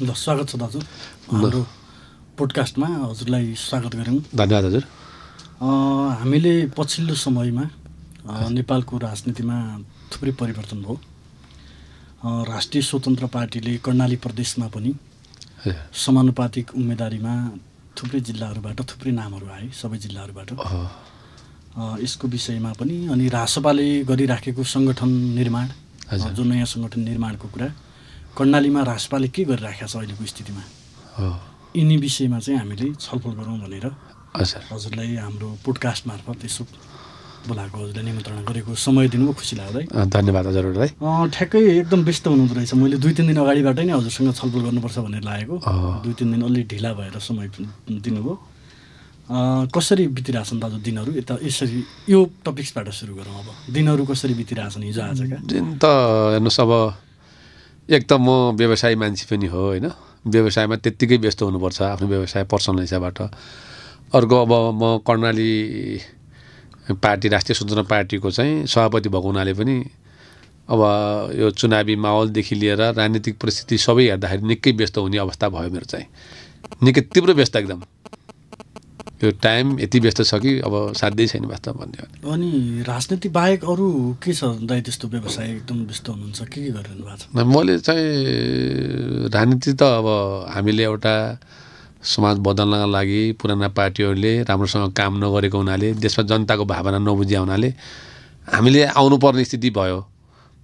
ल स्वागत छ दाजु हाम्रो पोडकास्टमा हजुरलाई स्वागत गरौँ। धन्यवाद हजुर। हामीले पछिल्लो समयमा नेपालको राजनीतिमा थुप्रै परिवर्तन भयो। राष्ट्रिय स्वतन्त्र पार्टीले कर्णाली प्रदेशमा पनि समानुपातिक उम्मेदवारीमा थुप्रै जिल्लाहरूबाट थुप्रै नामहरू आए, सबै जिल्लाहरूबाट। यसको विषयमा पनि अनि रासपाले गरिराखेको सङ्गठन निर्माण, जो नयाँ सङ्गठन निर्माणको कुरा कर्णालीमा रासपाले के गरिराखेको छ अहिलेको स्थितिमा, यिनी विषयमा चाहिँ हामीले छलफल गरौँ भनेर हजुरलाई हाम्रो पोडकास्ट मार्फत यसो बोलाएको, हजुरलाई निमन्त्रणा गरेको। समय दिनुभयो, खुसी लाग्दै। धन्यवाद हजुरलाई। ठ्याक्कै एकदम व्यस्त हुनुहुँदो रहेछ। मैले 2-3 दिन अगाडिबाट नै हजुरसँग छलफल गर्नुपर्छ भनेर लागेको। 2-3 दिन अलि ढिला भएर समय दिनुभयो। कसरी बितिरहेछन् दाजु दिनहरू? यसरी यो टपिक्सबाट सुरु गरौँ। अब दिनहरू कसरी बितिरहेछन् हिजो आजका? दिन त हेर्नुहोस्, अब एक त म व्यवसायी मान्छे पनि हो होइन, व्यवसायमा त्यत्तिकै व्यस्त हुनुपर्छ आफ्नो व्यवसाय पर्सनल हिसाबबाट। अर्को अब म कर्णाली पार्टी राष्ट्रिय स्वतन्त्र पार्टीको चाहिँ सभापति भएको हुनाले पनि अब यो चुनावी माहौलदेखि लिएर राजनीतिक परिस्थिति सबै हेर्दाखेरि निकै व्यस्त हुने अवस्था भयो मेरो चाहिँ, निकै तीव्र व्यस्त एकदम। यो टाइम यति व्यस्त छ कि अब साध्यै छैन वास्तव भन्ने हो। अनि राजनीति बाहेक अरू के छ दाइ त्यस्तो व्यवसाय एकदम व्यस्त हुनुहुन्छ? के गरिरहनु भएको छ? मैले चाहिँ राजनीति त अब हामीले एउटा समाज बदल्नका लागि पुराना पार्टीहरूले राम्रोसँग काम नगरेको हुनाले, देशमा जनताको भावना नबुझिया हुनाले हामीले आउनुपर्ने स्थिति भयो।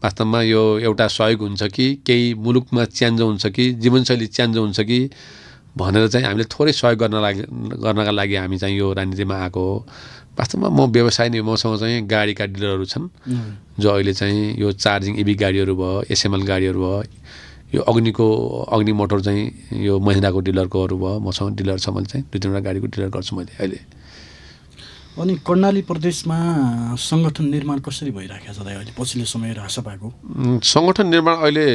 वास्तवमा यो एउटा सहयोग हुन्छ कि केही मुलुकमा च्यान्जो हुन्छ कि जीवनशैली च्यान्जो हुन्छ कि भनेर चाहिँ हामीले थोरै सहयोग गर्नका लागि हामी चाहिँ यो राजनीतिमा आएको हो। वास्तवमा म व्यवसाय नै, मसँग चाहिँ गाडीका डिलरहरू छन् जो अहिले चाहिँ यो चार्जिङ इभी गाडीहरू भयो, एसएमएल गाडीहरू भयो, यो अग्नि मोटर चाहिँ यो महिन्द्राको डिलरकोहरू भयो, मसँग डिलर छ। मैले चाहिँ 2-3वटा गाडीको डिलर गर्छु मैले अहिले। अनि कर्णाली प्रदेशमा सङ्गठन निर्माण कसरी भइराखेको छ दाइ अहिले पछिल्लो समय रासपाको? सङ्गठन निर्माण अहिले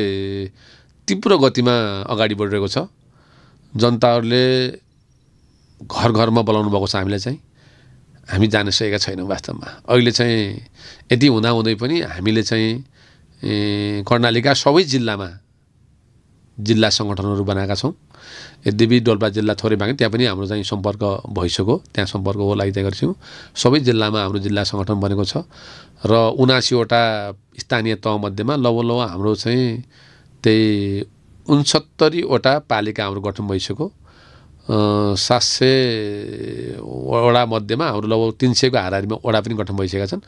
तीव्र गतिमा अगाडि बढिरहेको छ। जनताहरूले घर घरमा बोलाउनु भएको छ हामीलाई चाहिँ, हामी जान सकेका छैनौँ वास्तवमा। अहिले चाहिँ यति हुँदाहुँदै पनि हामीले चाहिँ कर्णालीका सबै जिल्लामा जिल्ला सङ्गठनहरू बनाएका छौँ। यद्यपि डोल्पा जिल्ला थोरै बाँकी, त्यहाँ पनि हाम्रो चाहिँ सम्पर्क भइसक्यो, त्यहाँ सम्पर्कको लागि चाहिँ गर्छौँ। सबै जिल्लामा हाम्रो जिल्ला सङ्गठन बनेको छ र 79वटा स्थानीय तहमध्येमा लगभग हाम्रो चाहिँ त्यही 69वटा पालिका हाम्रो गठन भइसक्यो। 700 वडा मध्येमा हाम्रो लगभग 300को हाराहारीमा वडा पनि गठन भइसकेका छन्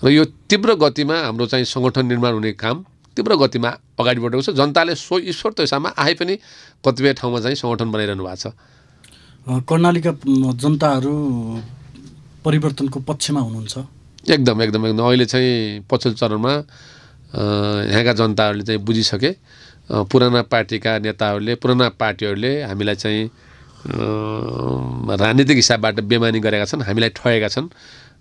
र यो तीव्र गतिमा हाम्रो चाहिँ सङ्गठन निर्माण हुने काम तीव्र गतिमा अगाडि बढेको छ। जनताले ईश्वर त हिसाबमा आए पनि कतिपय ठाउँमा चाहिँ सङ्गठन बनाइरहनु भएको छ। कर्णालीका जनताहरू परिवर्तनको पक्षमा हुनुहुन्छ? एकदम एकदम एकदम। अहिले चाहिँ पछिल्लो चरणमा यहाँका जनताहरूले चाहिँ बुझिसके। पुराना पार्टीका नेताहरूले, पुराना पार्टीहरूले हामीलाई चाहिँ राजनीतिक हिसाबबाट बेमानी गरेका छन्, हामीलाई ठगेका छन्।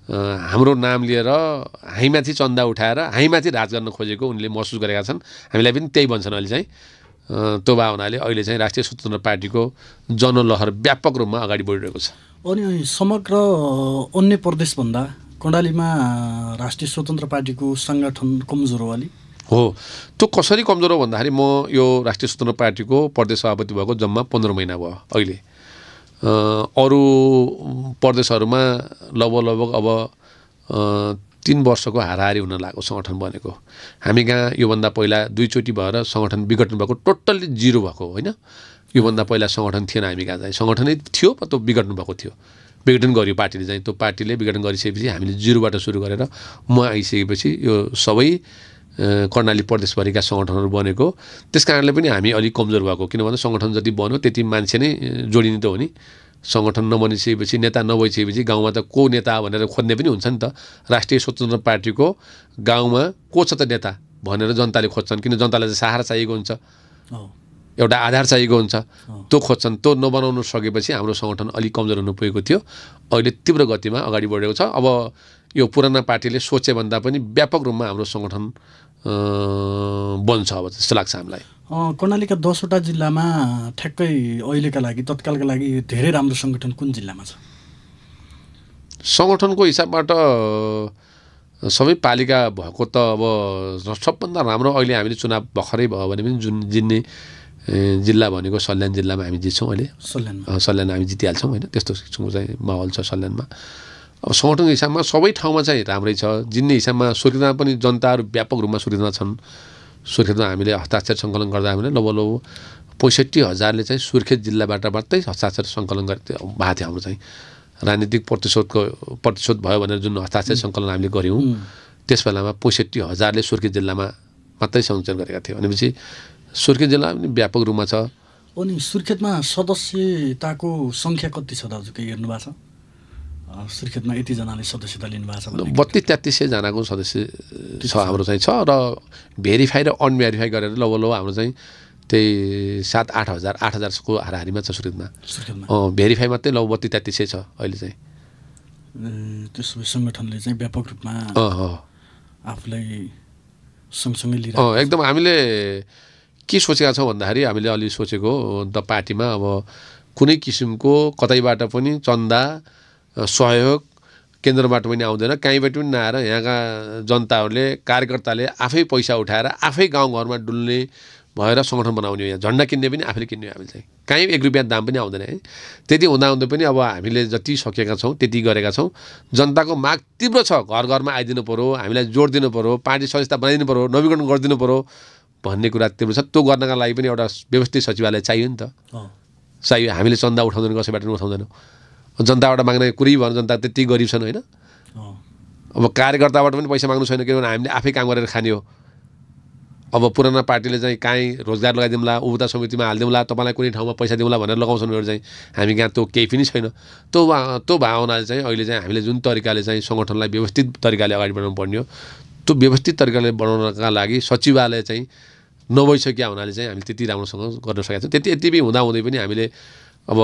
हाम्रो नाम लिएर हामीमाथि चन्दा उठाएर हामीमाथि राज गर्न खोजेको उनले महसुस गरेका छन्। हामीलाई पनि त्यही भन्छन् अहिले चाहिँ। त्यो भावनाले अहिले चाहिँ राष्ट्रिय स्वतन्त्र पार्टीको जनलहर व्यापक रूपमा अगाडि बढिरहेको छ। अनि समग्र अन्य प्रदेशभन्दा कर्णालीमा राष्ट्रिय स्वतन्त्र पार्टीको सङ्गठन कमजोर हो अलि? हो। त्यो कसरी कमजोर हो भन्दाखेरि म यो राष्ट्रिय स्वतन्त्र पार्टीको प्रदेश सभापति भएको जम्मा 15 महिना भयो अहिले। अरू प्रदेशहरूमा लगभग अब 3 वर्षको हाराहारी हुन लागेको सङ्गठन बनेको। हामी कहाँ योभन्दा पहिला 2 चोटि भएर सङ्गठन विघटन भएको, टोटल्ली जिरो भएको होइन। योभन्दा पहिला सङ्गठन थिएन हामी कहाँ चाहिँ, सङ्गठनै थियो त्यो विघटन भएको थियो। विघटन गर्यो पार्टीले चाहिँ, त्यो पार्टीले विघटन गरिसकेपछि हामीले जिरोबाट सुरु गरेर म आइसकेपछि यो सबै कर्णाली प्रदेशभरिका सङ्गठनहरू बनेको। त्यस कारणले पनि हामी अलिक कमजोर भएको, किनभने सङ्गठन जति बन्यो त्यति मान्छे नै जोडिने त हो नि। सङ्गठन नबनिसकेपछि, नेता नभइसकेपछि गाउँमा त को नेता भनेर खोज्ने पनि हुन्छ नि त। राष्ट्रिय स्वतन्त्र पार्टीको गाउँमा को छ त नेता भनेर जनताले खोज्छन्, किन जनतालाई चाहिँ सहारा चाहिएको हुन्छ, एउटा आधार चाहिएको हुन्छ, त्यो खोज्छन्। त्यो नबनाउन सकेपछि हाम्रो सङ्गठन अलिक कमजोर हुन पुगेको थियो। अहिले तीव्र गतिमा अगाडि बढेको छ। अब यो पुराना पार्टीले सोचे भन्दा पनि व्यापक रूपमा हाम्रो सङ्गठन बन्छ अब जस्तो लाग्छ हामीलाई। कर्णालीका 10वटा जिल्लामा ठ्याक्कै अहिलेका लागि, तत्कालका लागि धेरै राम्रो सङ्गठन कुन जिल्लामा छ? सङ्गठनको हिसाबबाट सबै पालिका भएको त अब सबभन्दा राम्रो अहिले हामीले चुनाव भर्खरै भयो भने पनि जुन जिन्ने जिल्ला भनेको सल्यान जिल्लामा हामी जित्छौँ अहिले। सल्यान हामी जितिहाल्छौँ होइन, त्यस्तो किसिमको चाहिँ माहौल छ सल्यानमा। अब सङ्गठनको हिसाबमा सबै ठाउँमा चाहिँ राम्रै छ। जिन्ने हिसाबमा सुर्खेतमा पनि जनताहरू व्यापक रूपमा सुर्खेतमा छन्। सुर्खेतमा हामीले हस्ताक्षर सङ्कलन गर्दा हामीले लगभग 65,000ले चाहिँ सुर्खेत जिल्लाबाट मात्रै हस्ताक्षर सङ्कलन भएको थियो हाम्रो चाहिँ राजनीतिक प्रतिशोध भयो भनेर जुन हस्ताक्षर सङ्कलन हामीले गऱ्यौँ त्यस बेलामा 65,000ले सुर्खेत जिल्लामा मात्रै सञ्चालन गरेका थियो। भनेपछि सुर्खेत जिल्ला पनि व्यापक रूपमा छ। अनि सुर्खेतमा सदस्यताको सङ्ख्या कति छ दाजु, केही हेर्नु भएको छ? सुर्खेतमा यतिजनाले सदस्यता लिनुभएको छ? 32-33 जनाको सदस्य छ हाम्रो चाहिँ छ र भेरिफाई र अनभेरिफाई गरेर लगभग हाम्रो चाहिँ त्यही 7-8 हजार 8 हजारको हाराहारीमा छ सुर्खेतमा। भेरिफाई मात्रै लगभग 32-33 छ अहिले चाहिँ। त्यसो भए सङ्गठनले चाहिँ व्यापक रूपमा आफूलाई सँगसँगै लिएर एकदम हामीले के सोचेका छौँ भन्दाखेरि हामीले अलि सोचेको त पार्टीमा अब कुनै किसिमको कतैबाट पनि चन्दा सहयोग केन्द्रबाट पनि आउँदैन, कहीँबाट पनि नआएर यहाँका जनताहरूले कार्यकर्ताले आफै पैसा उठाएर आफै गाउँघरमा डुल्ने भएर सङ्गठन बनाउने। यहाँ झन्डा किन्ने पनि आफूले किन्ने हामीले चाहिँ कहीँ 1 रुपियाँ दाम पनि आउँदैन है। त्यति हुँदाहुँदै पनि अब हामीले जति सकेका छौँ त्यति गरेका छौँ। जनताको माग तीव्र छ, घर घरमा आइदिनु पऱ्यो, हामीलाई जोड दिनु पऱ्यो, पार्टी सदस्यता बनाइदिनु पऱ्यो, नवीकरण गरिदिनु पऱ्यो भन्ने कुरा तीव्र छ। त्यो गर्नका लागि पनि एउटा व्यवस्थित सचिवालय चाहियो नि त। चाहियो। हामीले चन्दा उठाउँदैन, कसैबाट पनि उठाउँदैनौँ। जनताबाट माग्ने कुरै भएन, जनता त्यति गरिब छन् होइन। अब कार्यकर्ताबाट पनि पैसा माग्नु छैन, किनभने हामीले आफै काम गरेर खाने हो। अब पुराना पार्टीले चाहिँ काहीँ रोजगार लगाइदिउँला, उपभोक्ता समितिमा हालिदिउँला, तपाईँलाई कुनै ठाउँमा पैसा दिउँला भनेर लगाउँछन् भने चाहिँ हामी कहाँ त्यो केही पनि छैन। त्यो भावनाले चाहिँ अहिले चाहिँ हामीले जुन तरिकाले चाहिँ सङ्गठनलाई व्यवस्थित तरिकाले अगाडि बढाउनु पर्ने हो, त्यो व्यवस्थित तरिकाले बढाउनका लागि सचिवालय चाहिँ नभइसकेका हुनाले चाहिँ हामीले त्यति राम्रोसँग गर्न सकेका छौँ। यति हुँदाहुँदै पनि हामीले अब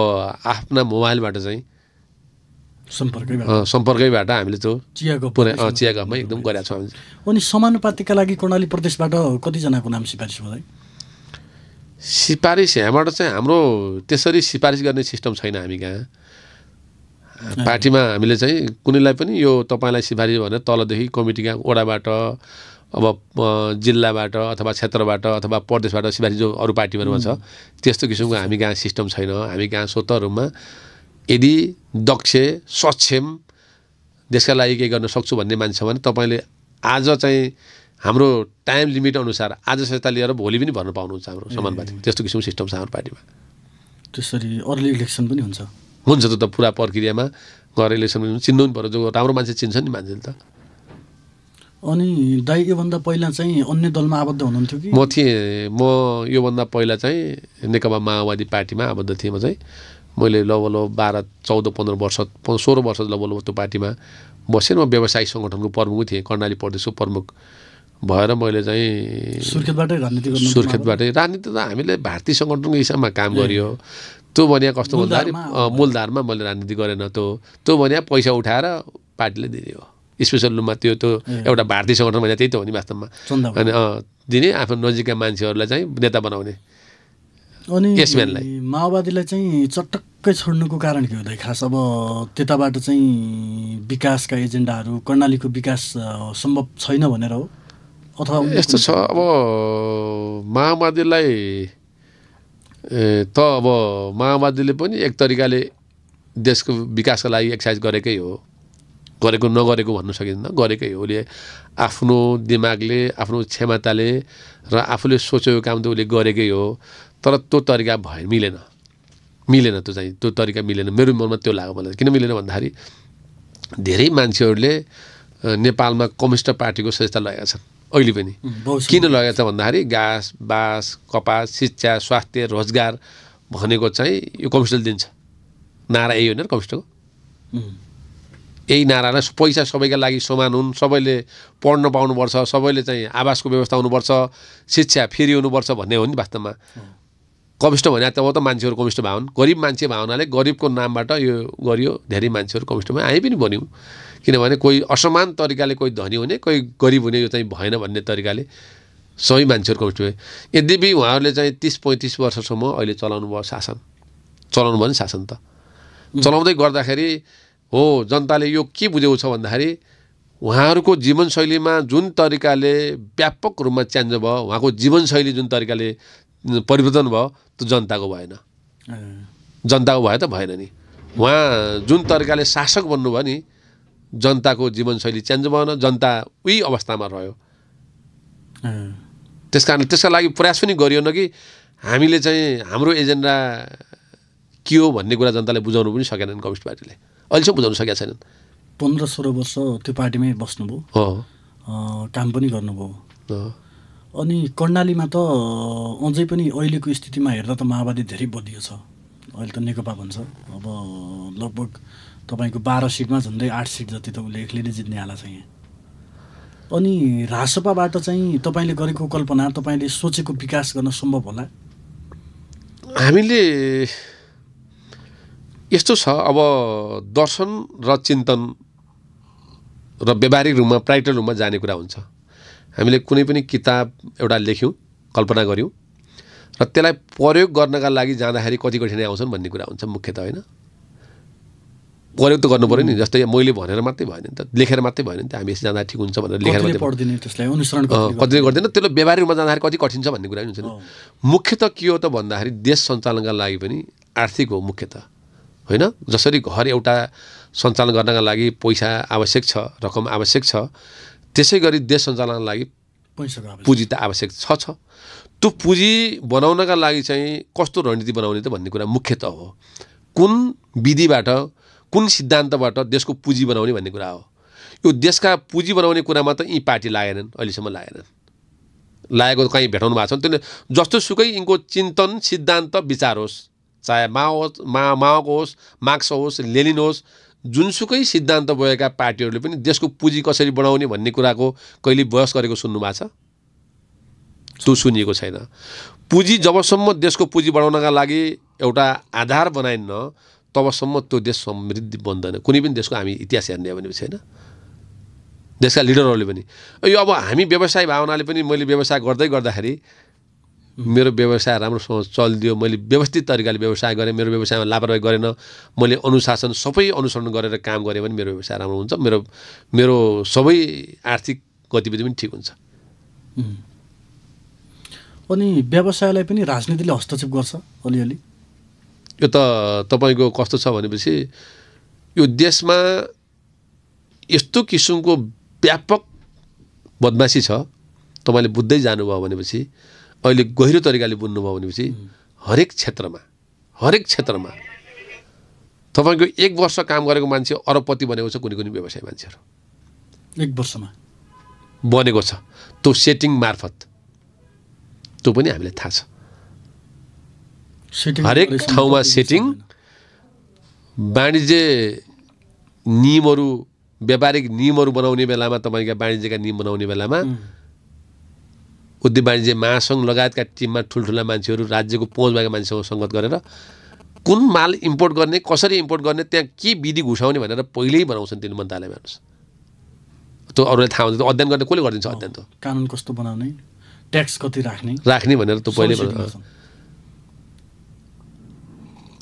आफ्ना मोबाइलबाट चाहिँ सम्पर्कैबाट हामीले त्यो चिया गफमा एकदम गरेका छौँ हामीले। अनि समानुपातिका लागि कर्णाली प्रदेशबाट कतिजनाको नाम सिफारिस भयो? सिफारिस यहाँबाट चाहिँ हाम्रो त्यसरी सिफारिस गर्ने सिस्टम छैन। हामी कहाँ पार्टीमा हामीले चाहिँ कुनैलाई पनि यो तपाईँलाई सिफारिस भनेर तलदेखि कमिटीका वडाबाट अब जिल्लाबाट अथवा क्षेत्रबाट अथवा प्रदेशबाट सिफारिस जो अरू पार्टीहरूमा छ त्यस्तो किसिमको हामी कहाँ सिस्टम छैन। हामी कहाँ स्वतः रूपमा यदि दक्ष सक्षम देशका लागि केही गर्न सक्छु भन्ने मान्छे छ भने तपाईँले आज चाहिँ हाम्रो टाइम लिमिट अनुसार आज सत्ता लिएर भोलि पनि भर्न पाउनुहुन्छ हाम्रो समानुपातिक। त्यस्तो किसिमको सिस्टम छ हाम्रो पार्टीमा। त्यसरी अर्ली इलेक्सन पनि हुन्छ त पुरा प्रक्रियामा गएर इलेक्सन चिन्नु पनि पर्यो। जो राम्रो मान्छे चिन्छ नि मान्छेले त। अनि दाइ योभन्दा पहिला चाहिँ अन्य दलमा आबद्ध हुनुहुन्थ्यो कि? म योभन्दा पहिला चाहिँ नेकपा माओवादी पार्टीमा आबद्ध थिएँ। म चाहिँ मैले लगभग 12, 14, 15 वर्ष 16 वर्ष लगभग त्यो पार्टीमा बसेर म व्यवसायिक सङ्गठनको प्रमुख थिएँ। कर्णाली प्रदेशको प्रमुख भएर मैले चाहिँ सुर्खेतबाटै राजनीति त हामीले भारतीय सङ्गठनको हिसाबमा काम गरियो। त्यो भने कस्तो भन्दाखेरि मूलधारमा मैले राजनीति गरेन। त्यो भने पैसा उठाएर पार्टीले दिने हो। स्पेसल रूपमा त्यो एउटा भारतीय सङ्गठन भने त्यही त हो नि वास्तवमा। अनि दिने आफ्नो नजिकका मान्छेहरूलाई चाहिँ नेता बनाउने। अनि माओवादीलाई चाहिँ चटक्कै छोड्नुको कारण के हो दाइ खास? अब त्यताबाट चाहिँ विकासका एजेन्डाहरू कर्णालीको विकास सम्भव छैन भनेर हो अथवा यस्तो छ? अब माओवादीलाई अब माओवादीले पनि एक तरिकाले देशको विकासका लागि एक्सर्साइज गरेकै हो। गरेको नगरेको भन्न सकिँदैन, गरेकै हो। उसले आफ्नो दिमागले आफ्नो क्षमताले र आफूले सोचेको काम त उसले गरेकै हो। तर त्यो तरिका मिलेन त्यो चाहिँ त्यो तरिका मिलेन। मेरो मनमा त्यो लाग्यो मलाई। किन मिलेन भन्दाखेरि धेरै मान्छेहरूले नेपालमा कम्युनिस्ट पार्टीको सदस्यता लगेका छन् अहिले पनि। किन लगेको छ भन्दाखेरि घाँस बाँस कपास शिक्षा स्वास्थ्य रोजगार भनेको चाहिँ यो कम्युनिस्टले दिन्छ। नारा यही होइन कम्युनिस्टको। यही नारालाई पैसा सबैका लागि समान हुन्, सबैले पढ्न पाउनुपर्छ, सबैले चाहिँ आवासको व्यवस्था हुनुपर्छ, शिक्षा फ्री हुनुपर्छ भन्ने हो नि वास्तवमा। कम्युनिस्ट भने त हो त मान्छेहरू कम्युनिस्ट भावन, गरिब मान्छे भावनाले गरिबको नामबाट यो गरियो। धेरै मान्छेहरू कम्युनिस्टमा हामी पनि बन्यौँ। किनभने कोही असमान तरिकाले कोही धनी हुने कोही गरिब हुने यो चाहिँ भएन भन्ने तरिकाले सबै मान्छेहरू कम्युनिस्ट भए। यद्यपि उहाँहरूले चाहिँ 30-35 वर्षसम्म अहिले चलाउनु भयो शासन। चलाउनु भयो नि शासन त। चलाउँदै गर्दाखेरि हो जनताले यो के बुझेको छ भन्दाखेरि उहाँहरूको जीवनशैलीमा जुन तरिकाले व्यापक रूपमा चेन्ज भयो, उहाँको जीवनशैली जुन तरिकाले परिवर्तन भयो त्यो जनताको भएन, जनताको भयो त भएन नि। उहाँ जुन तरिकाले शासक बन्नुभयो नि, जनताको जीवनशैली चेन्ज भएन, जनता उही अवस्थामा रह्यो। त्यसका लागि प्रयास पनि गरिएन कि हामीले चाहिँ हाम्रो एजेन्डा के हो भन्ने कुरा जनताले बुझाउनु पनि सकेनन्। कम्युनिस्ट पार्टीले अहिलेसम्म बुझाउन सकेका छैनन्। 15-16 वर्ष त्यो पार्टीमै बस्नुभयो, काम पनि गर्नुभयो। अनि कर्णालीमा त अझै पनि अहिलेको स्थितिमा हेर्दा त माओवादी धेरै बलियो छ। अहिले त नेकपा भन्छ। अब लगभग तपाईँको 12 सिटमा झन्डै 8 सिट जति त उसले एक्लैले जित्ने आला छ यहाँ। अनि रासपाबाट चाहिँ तपाईँले गरेको कल्पना, तपाईँले सोचेको विकास गर्न सम्भव होला? हामीले यस्तो छ, अब दर्शन र चिन्तन र व्यावहारिक रूपमा प्र्याक्टिकल रूपमा जाने कुरा हुन्छ। हामीले कुनै पनि किताब एउटा लेख्यौँ, कल्पना गऱ्यौँ र त्यसलाई प्रयोग गर्नका लागि जाँदाखेरि कति कठिनाइ आउँछन् भन्ने कुरा हुन्छ मुख्य त, होइन? प्रयोग त गर्नु पऱ्यो नि। जस्तै मैले भनेर मात्रै भएन नि त, लेखेर मात्रै भएन नि त। हामी यसो जाँदा ठिक हुन्छ भनेर लेखेर मात्रै पढ्दिने, त्यसलाई अनुसरण कतिले गर्दैन। त्यसलाई व्यावहारिक रूपमा जाँदाखेरि कति कठिन छ भन्ने कुरा हुन्छ नि। मुख्य त के हो त भन्दाखेरि देश सञ्चालनका लागि पनि आर्थिक हो मुख्य त, होइन? जसरी घर एउटा सञ्चालन गर्नका लागि पैसा आवश्यक छ, रकम आवश्यक छ, त्यसै गरी देश सञ्चालनका लागि पुँजी त आवश्यक छ। त्यो पुँजी बनाउनका लागि चाहिँ कस्तो रणनीति बनाउने त भन्ने कुरा मुख्य त हो। कुन विधिबाट, कुन सिद्धान्तबाट देशको पुँजी बनाउने भन्ने कुरा हो। यो देशका पुँजी बनाउने कुरामा त यी पार्टी लागेनन्, अहिलेसम्म लागेनन्। लागेको कहीँ भेटाउनु भएको छ त्यसले जस्तो सुकै यिनको चिन्तन सिद्धान्त विचार होस्, चाहे माओको होस्, मार्क्स होस्, लेनिन होस्, जुनसुकै सिद्धान्त बोकेका पार्टीहरूले पनि देशको पुँजी कसरी बढाउने भन्ने कुराको कहिले बहस गरेको सुन्नु भएको छ? त्यो सुनिएको छैन। पुँजी जबसम्म देशको पुँजी बढाउनका लागि एउटा आधार बनाइन्न तबसम्म त्यो देश समृद्धि बन्दैन। कुनै पनि देशको हामी इतिहास हेर्ने हो भनेपछि, होइन? देशका लिडरहरूले पनि यो अब हामी व्यवसाय भावनाले पनि, मैले व्यवसाय गर्दाखेरि मेरो व्यवसाय राम्रोसँग चलिदियो, मैले व्यवस्थित तरिकाले व्यवसाय गरेँ, मेरो व्यवसायमा लापरवाही गरेन, मैले अनुशासन सबै अनुसरण गरेर काम गरेँ भने मेरो व्यवसाय राम्रो हुन्छ, मेरो सबै आर्थिक गतिविधि पनि ठिक हुन्छ। अनि व्यवसायलाई पनि राजनीतिले हस्तक्षेप गर्छ अलिअलि? यो त तपाईँको कस्तो छ भनेपछि यो देशमा यस्तो किसिमको व्यापक बदमासी छ। तपाईँले बुझ्दै जानुभयो भनेपछि, अहिले गहिरो तरिकाले बुझ्नुभयो भनेपछि हरेक क्षेत्रमा तपाईँको 1 वर्ष काम गरेको मान्छे अरबपति बनेको छ। कुनै व्यवसाय मान्छेहरू 1 वर्षमा बनेको छ। त्यो सेटिङ मार्फत, त्यो पनि हामीलाई थाहा छ। हरेक ठाउँमा सेटिङ, वाणिज्य नियमहरू, व्यापारिक नियमहरू बनाउने बेलामा, तपाईँका वाणिज्यका नियम बनाउने बेलामा उद्योग वाणिज्य महासङ्घ लगायतका टिममा ठुल्ठुला मान्छेहरू, राज्यको पहुँच भएका मान्छेसँग सङ्गत गरेर कुन माल इम्पोर्ट गर्ने, कसरी इम्पोर्ट गर्ने, त्यहाँ के विधि घुसाउने भनेर पहिल्यै बनाउँछन् तीन मन्त्रालयमा। हेर्नुहोस्, त्यो अरूलाई थाहा हुन्छ। अध्ययन गर्ने कसले गरिदिन्छ? अध्ययन त कानुन कस्तो बनाउने, ट्याक्स कति राख्ने भनेर त्यो पहिले।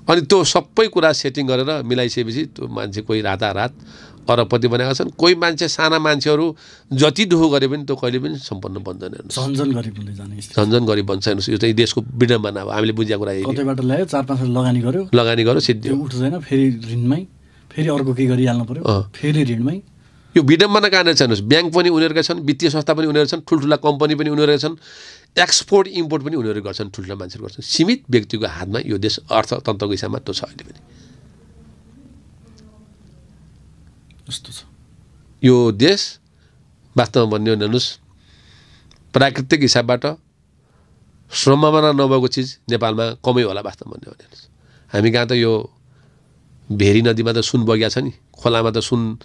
अनि त्यो सबै कुरा सेटिङ गरेर मिलाइसकेपछि त्यो मान्छे कोही रातारात अरबपति बनेका छन्, कोही मान्छे साना मान्छेहरू जति दुःख गरे पनि त्यो कहिले पनि सम्पन्न बन्दैन। झन्झन गरिब हुँदै जाने, झन्झन गरिब बन्छ। हेर्नुहोस्, यो चाहिँ देशको विडम्बना हो। हामीले बुझेको कुरा यही। कतैबाट ल्यायो, 4-5 लगानी गर्यो, सिद्धि उठ्दैन, फेरि ऋणमै, फेरि अर्को के गरिहाल्नु पर्यो, फेरि ऋणमै। यो विडम्बना कहाँनिर छ? हेर्नुहोस्, ब्याङ्क पनि उनीहरूका छन्, वित्तीय संस्था पनि उनीहरू छन्, ठुल्ठुला कम्पनी पनि उनीहरूका छन्, एक्सपोर्ट इम्पोर्ट पनि उनीहरू गर्छन्, ठुल्ठुला मान्छेहरू गर्छन्। सीमित व्यक्तिको हातमा यो देश अर्थतन्त्रको हिसाबमा त्यो छ अहिले पनि। यस्तो छ यो देश वास्तवमा भन्ने हो भने। हेर्नुहोस्, प्राकृतिक हिसाबबाट सम्भावना नभएको चिज नेपालमा कमै होला वास्तवमा भन्ने हो भने। हेर्नुहोस्, हामी कहाँ त यो भेरी नदीमा त सुन बगिया छ नि, खोलामा त सुन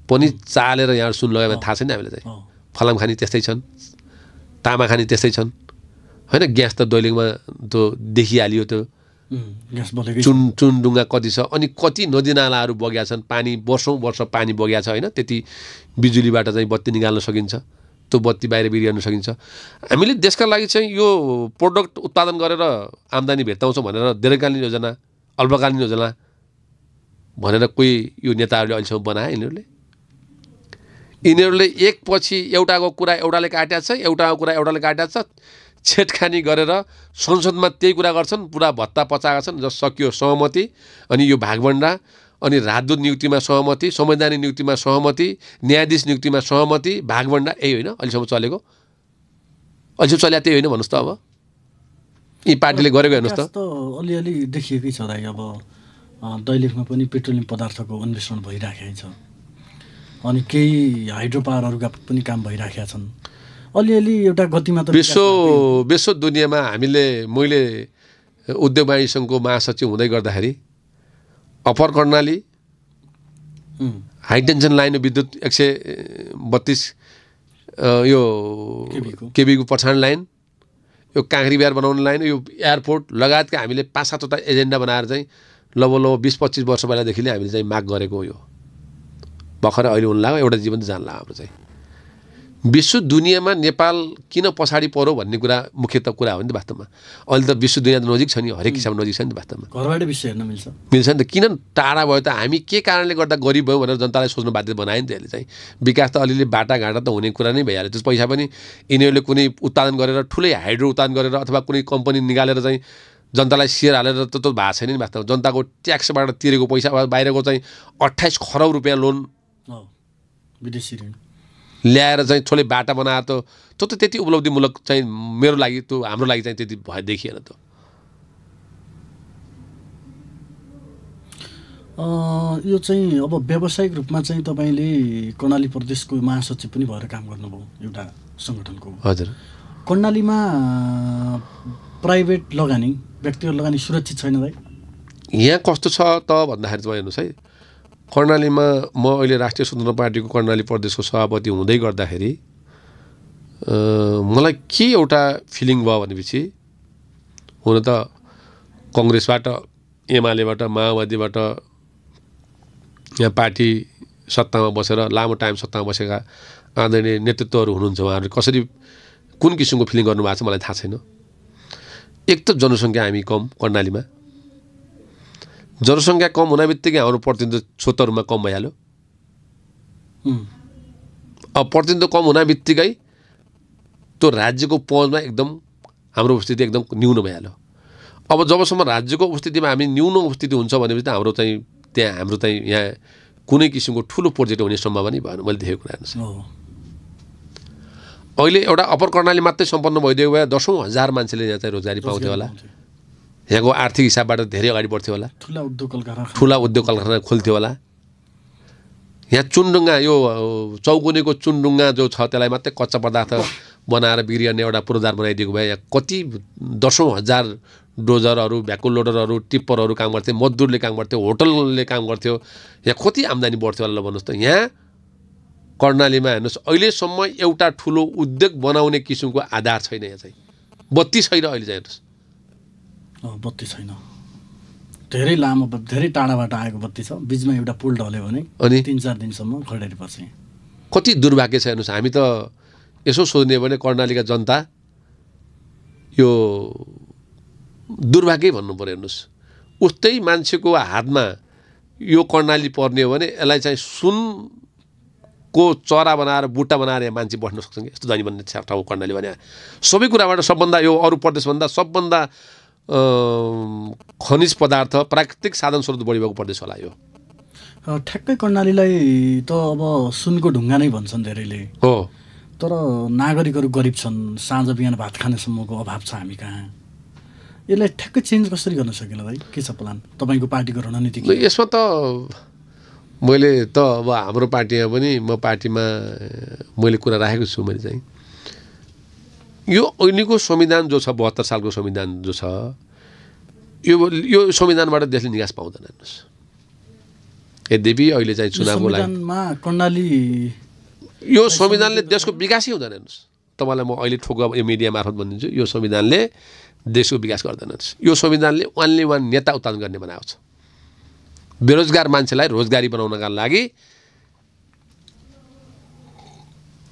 पनि चालेर यहाँ सुन लगाएमा थाहा छैन हामीलाई चाहिँ। फलाम खानी त्यस्तै छन्, तामा खानी त्यस्तै छन्, होइन? ग्यास त दैलेगमा त्यो देखिहालियो, त्यो चुनडुङ्गा कति छ, अनि कति नदीनालाहरू बगिया छन्, पानी वर्षौँ वर्ष पानी बगिया छ, होइन? त्यति बिजुलीबाट चाहिँ बत्ती निकाल्न सकिन्छ, त्यो बत्ती बाहिर बिर्याउन सकिन्छ। हामीले देशका लागि चाहिँ यो प्रोडक्ट उत्पादन गरेर आम्दानी भेट्टाउँछौँ भनेर दीर्घकालीन योजना, अल्पकालीन योजना भनेर कोही यो नेताहरूले अहिलेसम्म बनाए। यिनीहरूले एकपछि एउटाको कुरा एउटाले काटेको छ, एउटाको कुरा एउटाले काटेको छ, छेडखानी गरेर संसदमा त्यही कुरा गर्छन्, पुरा भत्ता पचाएका छन्, जस सकियो सहमति, अनि यो भागभण्डा, अनि राजदूत नियुक्तिमा सहमति, संवैधानिक नियुक्तिमा सहमति, न्यायाधीश नियुक्तिमा सहमति, भागभण्डा, यही होइन अहिलेसम्म चलेको? अहिलेसम्म चल्या त्यही होइन भन्नुहोस् त? अब यी पार्टीले गरेको हेर्नुहोस् त। अलिअलि देखिएकै छ दाइ। अब दैलेखमा पनि पेट्रोलियम पदार्थको अन्वेषण भइराखेको छ, अनि केही हाइड्रो पावरहरूका पनि काम भइराखेका छन्। अलिअलि एउटा गतिमा त विश्व दुनियाँमा मैले उद्योग वाणिज्य सङ्घको महासचिव हुँदै गर्दाखेरि अप्पर कर्णाली, हाइटेन्सन लाइन विद्युत 132 यो केबीको पछाडि लाइन, यो काँक्री बिहार बनाउने लाइन, यो एयरपोर्ट लगायतका हामीले 5-7वटा एजेन्डा बनाएर चाहिँ लगभग 20-25 वर्ष पहिलादेखि नै हामीले चाहिँ माग गरेको हो। यो भर्खरै अहिले हुन लाग्यो, एउटा जीवन जान लाग्यो हाम्रो चाहिँ। विश्व दुनियाँमा नेपाल किन पछाडि पर्यो भन्ने कुरा मुख्यतः कुरा हो नि त वास्तवमा। अहिले त विश्व दुनियाँ नजिक छ नि, हरेक हिसाबमा नजिक छ नि त वास्तवमा। घरबाट विषय हेर्न मिल्छ नि त। किन टाढा भयो त? हामी के कारणले गर्दा गरिब भयो भनेर जनतालाई सोच्नु बाध्य बनायो नि त यसले चाहिँ। विकास त अलिअलि बाटाघाटा त हुने कुरा नै भइहाल्यो। त्यस पैसा पनि यिनीहरूले कुनै उत्पादन गरेर, ठुलै हाइड्रो उत्पादन गरेर अथवा कुनै कम्पनी निकालेर चाहिँ जनतालाई सेयर हालेर त भएको छैन नि वास्तवमा। जनताको ट्याक्सबाट तिरेको पैसा, बाहिरको चाहिँ 28 खरब रुपियाँ लोन विदेशी ऋण ल्याएर चाहिँ ठुलै बाटा बनाएर त त्यति उपलब्धिमूलक चाहिँ मेरो लागि, त्यो हाम्रो लागि चाहिँ त्यति भए देखिएन त। यो चाहिँ अब व्यावसायिक रूपमा चाहिँ तपाईँले कर्णाली प्रदेशको महासचिव पनि भएर काम गर्नुभयो एउटा सङ्गठनको। हजुर। कर्णालीमा प्राइभेट लगानी, व्यक्तिगत लगानी सुरक्षित छैन भाइ? यहाँ कस्तो छ त भन्दाखेरि चाहिँ हेर्नुहोस् है, कर्णालीमा म अहिले राष्ट्रिय स्वतन्त्र पार्टीको कर्णाली प्रदेशको सभापति हुँदै गर्दाखेरि मलाई के एउटा फिलिङ भयो भनेपछि, हुन त कङ्ग्रेसबाट, एमालेबाट, माओवादीबाट यहाँ पार्टी सत्तामा बसेर लामो टाइम सत्तामा बसेका आदरणीय नेतृत्वहरू हुनुहुन्छ। उहाँहरूले कसरी कुन किसिमको फिलिङ गर्नुभएको छ मलाई थाहा छैन। एक त जनसङ्ख्या हामी कम, कर्णालीमा जनसङ्ख्या कम हुन बित्तिकै हाम्रो प्रतिनिधित्व क्षेत्रहरूमा कम भइहाल्यो। अब प्रतिनिधित्व कम हुन बित्तिकै त्यो राज्यको पहुँचमा एकदम हाम्रो उपस्थिति एकदम न्यून भइहाल्यो। अब जबसम्म राज्यको उपस्थितिमा हामी न्यून उपस्थिति हुन्छ भनेपछि त हाम्रो चाहिँ त्यहाँ हाम्रो चाहिँ यहाँ कुनै किसिमको ठुलो प्रोजेक्ट हुने सम्भावना नै भएन। मैले देखेको कुरा हेर्नुहोस्, अहिले एउटा अप्पर कर्णाली मात्रै सम्पन्न भइदिएको भए 10,000 मान्छेले यहाँ चाहिँ रोजगारी पाउँथ्यो होला। यहाँको आर्थिक हिसाबबाट धेरै अगाडि बढ्थ्यो होला। ठुला उद्योग कलकारखाना खोल्थ्यो होला। यहाँ चुनढुङ्गा, यो चौकुनेको चुनढुङ्गा जो छ त्यसलाई मात्रै कच्चा पदार्थ बनाएर बिक्री गर्ने एउटा पूर्वाधार बनाइदिएको भए यहाँ कति 10,000 डोजरहरू, भ्याकुल लोडरहरू, टिप्परहरू काम गर्थ्यो, मजदुरले काम गर्थ्यो, होटलले काम गर्थ्यो। यहाँ कति आम्दानी बढ्थ्यो होला भन्नुहोस् त। यहाँ कर्णालीमा हेर्नुहोस्, अहिलेसम्म एउटा ठुलो उद्योग बनाउने किसिमको आधार छैन। यहाँ चाहिँ बत्ती छैन अहिले चाहिँ हेर्नुहोस्। बत्ती छैन, धेरै लामो, धेरै टाढाबाट आएको बत्ती छ। बिचमा एउटा पुल ढल्यो भने अनि 3-4 दिनसम्म खडेरी पर्छ। कति दुर्भाग्य छ हेर्नुहोस्। हामी त यसो सोच्ने भने कर्णालीका जनता यो दुर्भाग्य भन्नु पऱ्यो। हेर्नुहोस्, उस्तै मान्छेको हातमा यो कर्णाली पर्ने हो भने यसलाई चाहिँ सुनको चरा बनाएर बुट्टा बनाएर यहाँ मान्छे बस्न सक्छ कि? यस्तो धनी भन्ने ठाउँ कर्णाली भने सबै कुराबाट सबभन्दा, यो अरू प्रदेशभन्दा सबभन्दा खनिज पदार्थ, प्राकृतिक साधन स्रोत बढी भएको प्रदेश होला यो। ठ्याक्कै कर्णालीलाई त अब सुनको ढुङ्गा नै भन्छन् धेरैले हो, तर नागरिकहरू गरिब छन्, साँझ बिहान भात खानेसम्मको अभाव छ हामी कहाँ। यसलाई ठ्याक्कै चेन्ज कसरी गर्न सकिएला भाइ? के छ प्लान तपाईँको पार्टीको रणनीति? यसमा त मैले त अब हाम्रो पार्टीमा पनि, म पार्टीमा मैले कुरा राखेको छु। मैले चाहिँ यो अहिलेको संविधान जो छ, 72 सालको संविधान जो छ, यो संविधानबाट देशले निकास पाउँदैन। हेर्नुहोस्, यद्यपि अहिले चाहिँ चुनावको लागि कर्णाली यो संविधानले देशको विकासै हुँदैन। हेर्नुहोस्, तपाईँलाई म अहिले ठोक यो मिडिया मार्फत भनिदिन्छु, यो संविधानले देशको विकास गर्दैन। यो संविधानले ओन्ली वान नेता उत्पादन गर्ने बनाएको छ। बेरोजगार मान्छेलाई रोजगारी बनाउनका लागि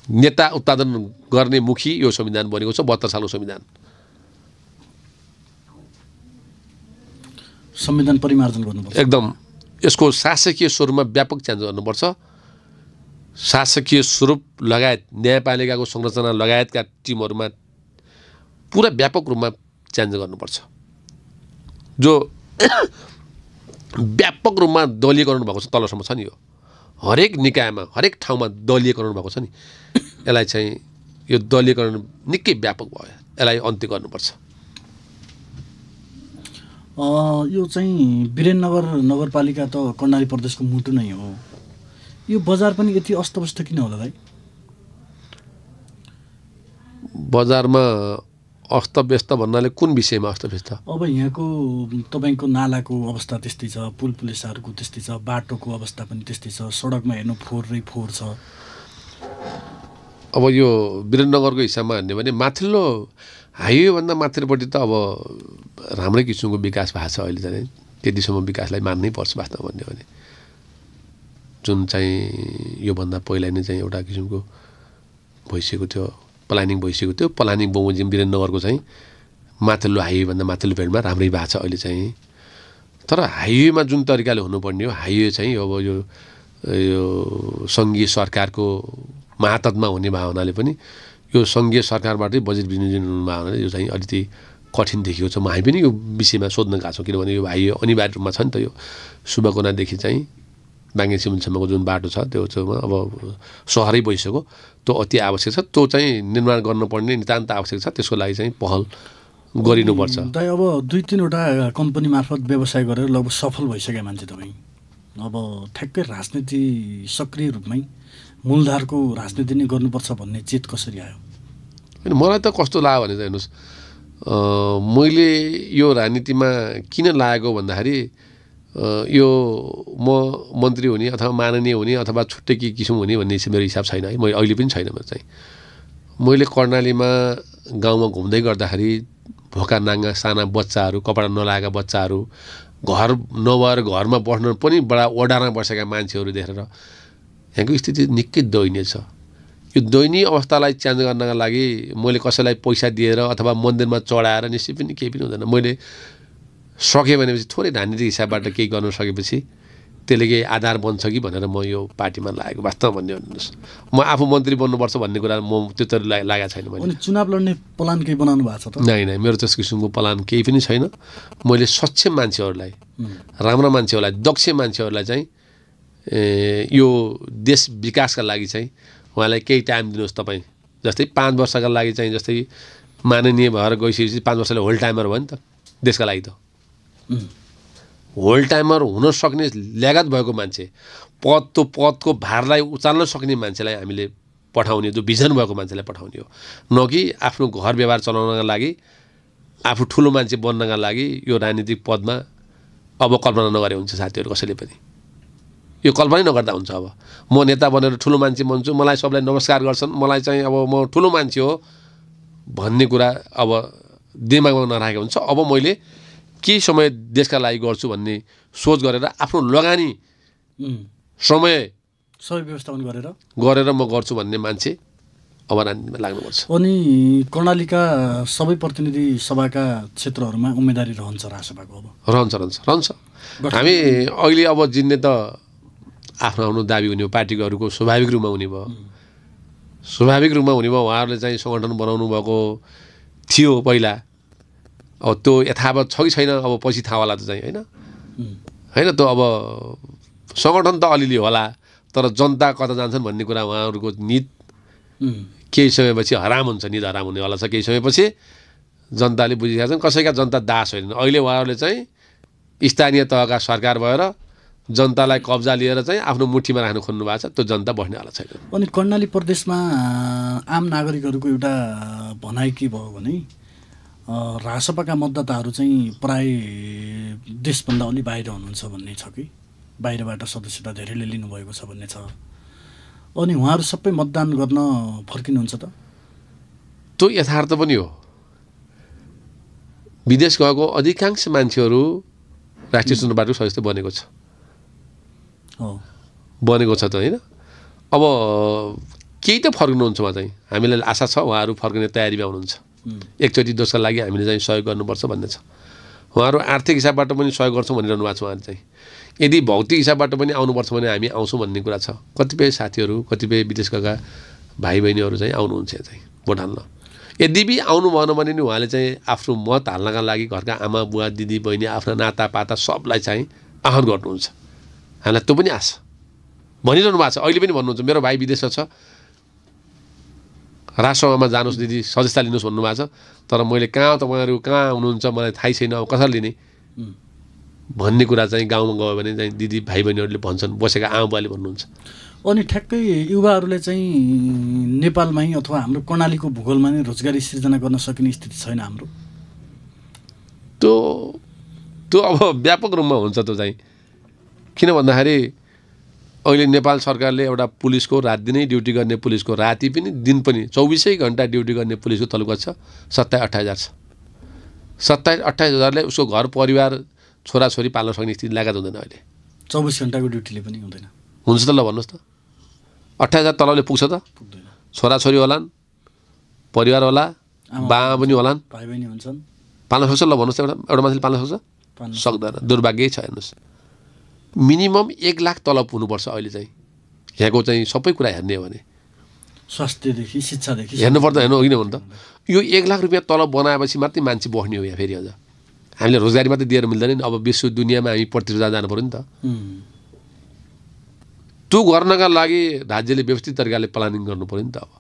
नेता उत्पादन गर्ने मुखी यो संविधान बनेको छ। 72 सालको संविधान परिमार्जन गर्नुपर्छ। एकदम यसको शासकीय स्वरूपमा व्यापक चेन्ज गर्नुपर्छ। शासकीय स्वरूप लगायत न्यायपालिकाको संरचना लगायतका टिमहरूमा पुरा व्यापक रूपमा चेन्ज गर्नुपर्छ। जो व्यापक रूपमा दलीयकरण भएको छ तलसम्म छ नि, यो हरेक निकायमा हरेक ठाउँमा दलीयकरण भएको छ नि, यसलाई चाहिँ यो दलीयकरण निकै व्यापक भयो, यसलाई अन्त्य गर्नुपर्छ। यो चाहिँ वीरेन्द्रनगर नगरपालिका त कर्णाली प्रदेशको मुटु नै हो, यो बजार पनि यति अस्तव्यस्त किन होला दाइ? बजारमा अस्तव्यस्त भन्नाले कुन विषयमा अस्तव्यस्त? अब यहाँको तपाईँको नालाको अवस्था त्यस्तै छ, पुल पुलिसाहरूको त्यस्तै छ, बाटोको अवस्था पनि त्यस्तै छ, सडकमा हेर्नु फोहोरै फोहोर छ। अब यो वीरेन्द्रनगरको हिसाबमा हेर्ने भने माथिल्लो हाइवेभन्दा माथिल्लोपट्टि त अब राम्रै किसिमको विकास भएको छ अहिले चाहिँ, त्यतिसम्म विकासलाई मान्नै पर्छ वास्तवमा भन्यो भने। जुन चाहिँ योभन्दा पहिला नै चाहिँ एउटा किसिमको भइसकेको थियो, प्लानिङ भइसकेको थियो, प्लानिङ बमोजिम वीरेन्द्रनगरको चाहिँ माथिल्लो हाइवेभन्दा माथिल्लो भेडमा राम्रै भएको छ अहिले चाहिँ। तर हाइवेमा जुन तरिकाले हुनुपर्ने हो, हाइवे चाहिँ अब यो सङ्घीय सरकारको मातहतमा हुने भावनाले पनि यो सङ्घीय सरकारबाटै बजेट विनियोजन हुने भावनाले यो चाहिँ अलिकति कठिन देखिएको छ। हामी पनि यो विषयमा सोध्न गएको छौँ, किनभने यो हाइवे अनिवार्य रूपमा छ नि त। यो शुभकोनादेखि चाहिँ बाङ्गे सिमलसम्मको जुन बाटो छ त्यो छेउमा अब सहरै भइसक्यो, त्यो अति आवश्यक छ, त्यो चाहिँ निर्माण गर्नुपर्ने नितान्त आवश्यक छ। त्यसको लागि चाहिँ पहल गरिनुपर्छ। दाइ अब 2-3वटा कम्पनी मार्फत व्यवसाय गरेर लगभग सफल भइसके मान्छे तपाईँ, अब ठ्याक्कै राजनीति सक्रिय रूपमै मूलधारको राजनीति नै गर्नुपर्छ भन्ने चेत कसरी आयो? होइन, मलाई त कस्तो लाग्यो भने चाहिँ हेर्नुहोस्, मैले यो राजनीतिमा किन लागेको भन्दाखेरि यो म मन्त्री हुने अथवा माननीय हुने अथवा छुट्टै के किसिम हुने भन्ने चाहिँ मेरो हिसाब छैन है। मैले अहिले पनि छैन मेरो चाहिँ। मैले कर्णालीमा गाउँमा घुम्दै गर्दाखेरि भोका नाङ्गा साना बच्चाहरू, कपडा नलाएका बच्चाहरू, घर नभएर घरमा बस्न पनि बडा ओडारमा बसेका मान्छेहरू देखेर यहाँको स्थिति निकै दयनीय छ। यो दयनीय अवस्थालाई चेन्ज गर्नका लागि मैले कसैलाई पैसा दिएर अथवा मन्दिरमा चढाएर निश्चय पनि केही पनि हुँदैन। मैले सकेँ भनेपछि थोरै राजनीतिक हिसाबबाट केही गर्न सकेपछि त्यसले केही आधार बन्छ कि भनेर म यो पार्टीमा लागेको वास्तवमा भन्ने भन्नुहोस्। म आफू मन्त्री बन्नुपर्छ भन्ने कुरा म त्यो लागेको छैन। मैले चुनाव लड्ने प्लान केही बनाउनु भएको छ त? नै, मेरो त्यस किसिमको प्लान केही पनि छैन। मैले सक्षम मान्छेहरूलाई, राम्रा मान्छेहरूलाई, दक्ष मान्छेहरूलाई चाहिँ यो देश विकासका लागि चाहिँ उहाँलाई केही टाइम दिनुहोस् तपाईँ। जस्तै 5 वर्षका लागि चाहिँ जस्तै माननीय भएर गइसकेपछि 5 वर्षले होल टाइमर भयो नि त देशका लागि। त होल टाइमर हुन सक्ने ल्यागत भएको मान्छे, पदको भारलाई उचाल्न सक्ने मान्छेलाई हामीले पठाउने, जो भिजन भएको मान्छेलाई पठाउने हो, न कि आफ्नो घर व्यवहार चलाउनका लागि, आफू ठुलो मान्छे बन्नका लागि यो राजनीतिक पदमा अब कल्पना नगरे हुन्छ साथीहरू कसैले पनि। यो कल्पनै नगर्दा हुन्छ। अब म नेता बनेर ठुलो मान्छे बन्छु, मलाई सबलाई नमस्कार गर्छन्, मलाई चाहिँ अब म ठुलो मान्छे हो भन्ने कुरा अब दिमागमा नराखेको हुन्छ। अब मैले केही समय देशका लागि गर्छु भन्ने सोच गरेर आफ्नो लगानी समय व्यवस्थापन गरेर म गर्छु भन्ने मान्छे अब राजनीतिमा लाग्नुपर्छ। अनि कर्णालीका सबै प्रतिनिधि सभाका क्षेत्रहरूमा उम्मेदवारी रहन्छ रासपाको? अब रहन्छ। हामी अहिले अब जिन्ने त आफ्नो दाबी हुने हो, पार्टीहरूको स्वाभाविक रूपमा हुने भयो। उहाँहरूले चाहिँ सङ्गठन बनाउनु भएको थियो पहिला, अब त्यो यथावत छ कि छैन अब पछि थाहा होला त चाहिँ होइन त्यो अब सङ्गठन त अलिअलि होला, तर जनता कता जान्छन् भन्ने कुरा उहाँहरूको निद केही समयपछि हराम हुन्छ, निद हराम हुनेवाला छ। केही समयपछि जनताले बुझिरहेका छन्, कसैका जनता दास होइन। अहिले उहाँहरूले चाहिँ स्थानीय तहका सरकार भएर जनतालाई कब्जा लिएर चाहिँ आफ्नो मुठीमा राख्नु खोज्नु भएको छ, त्यो जनता बस्नेवाला छैन। अनि कर्णाली प्रदेशमा आम नागरिकहरूको एउटा भनाइ के भयो भने रासपाका मतदाताहरू चाहिँ प्राय देशभन्दा अलि बाहिर हुनुहुन्छ भन्ने छ कि बाहिरबाट सदस्यता धेरैले लिनुभएको छ भन्ने छ। अनि उहाँहरू सबै मतदान गर्न फर्किनुहुन्छ त? त्यो यथार्थ पनि हो। विदेश गएको अधिकांश मान्छेहरू राष्ट्रिय स्वतन्त्र पार्टीको सदस्य बनेको छ त होइन। अब केही त फर्किनुहुन्छ उहाँ चाहिँ, हामीलाई आशा छ उहाँहरू फर्किने तयारीमा हुनुहुन्छ। एकचोटि देशका लागि हामीले चाहिँ सहयोग गर्नुपर्छ भन्ने छ। उहाँहरू आर्थिक हिसाबबाट पनि सहयोग गर्छौँ भनिरहनु भएको छ उहाँहरू चाहिँ। यदि भौतिक हिसाबबाट पनि आउनुपर्छ भने हामी आउँछौँ भन्ने कुरा छ। कतिपय साथीहरू, कतिपय विदेश गएका भाइ बहिनीहरू चाहिँ आउनुहुन्छ चाहिँ भोट हाल्न। यद्यपि आउनु भएन भने नि उहाँले चाहिँ आफ्नो मत हाल्नका लागि घरका आमा बुवा दिदी बहिनी आफ्ना नातापाता सबलाई चाहिँ आह्वान गर्नुहुन्छ। हामीलाई त्यो पनि आछ भनिरहनु भएको छ, अहिले पनि भन्नुहुन्छ मेरो भाइ विदेशमा छ, राजसभामा जानुहोस् दिदी सदस्यता लिनुहोस् भन्नुभएको छ, तर मैले कहाँ तपाईँहरू कहाँ हुनुहुन्छ मलाई थाहै छैन, अब कसरी लिने भन्ने कुरा चाहिँ गाउँमा गयो भने चाहिँ दिदी भाइ बहिनीहरूले भन्छन्, बसेका आमा बुवाले भन्नुहुन्छ। अनि ठ्याक्कै युवाहरूले चाहिँ नेपालमै अथवा हाम्रो कर्णालीको भूगोलमा नै रोजगारी सिर्जना गर्न सकिने स्थिति छैन हाम्रो। त्यो अब व्यापक रूपमा हुन्छ त्यो चाहिँ, किन भन्दाखेरि अहिले नेपाल सरकारले एउटा पुलिसको रात दिनै ड्युटी गर्ने पुलिसको राति पनि दिन पनि 24 घण्टा ड्युटी गर्ने पुलिसको तलुका छ 27-28 छ। 27-28 हजारले उसको घर परिवार छोराछोरी पाल्न सक्ने स्थिति लागत हुँदैन अहिले। 24 घण्टाको ड्युटीले पनि हुँदैन। हुन्छ त ल भन्नुहोस् त, 28 हजार तलबले पुग्छ त? पुग्दैन। छोराछोरी होलान्, परिवार होला, बाबा पनि होलान्, भाइ बहिनी हुन्छन्, पाल्न सक्छ ल भन्नुहोस् त? एउटा मान्छेले पाल्न सक्छ? सक्दैन, दुर्भाग्यै छ। हेर्नुहोस् मिनिमम 1 लाख तलब हुनुपर्छ अहिले चाहिँ, यहाँको चाहिँ सबै कुरा हेर्ने हो भने, स्वास्थ्यदेखि शिक्षादेखि हेर्नुपर्दा हेर्नु किन भन्नु त, यो 1 लाख रुपियाँ तलब बनाएपछि मात्रै मान्छे बस्ने हो यहाँ। फेरि अझ हामीले रोजगारी मात्रै दिएर मिल्दैन नि, अब विश्व दुनियाँमा हामी प्रतिस्पर्धा जानु पऱ्यो नि त। त्यो गर्नका लागि राज्यले व्यवस्थित तरिकाले प्लानिङ गर्नु पऱ्यो नि त। अब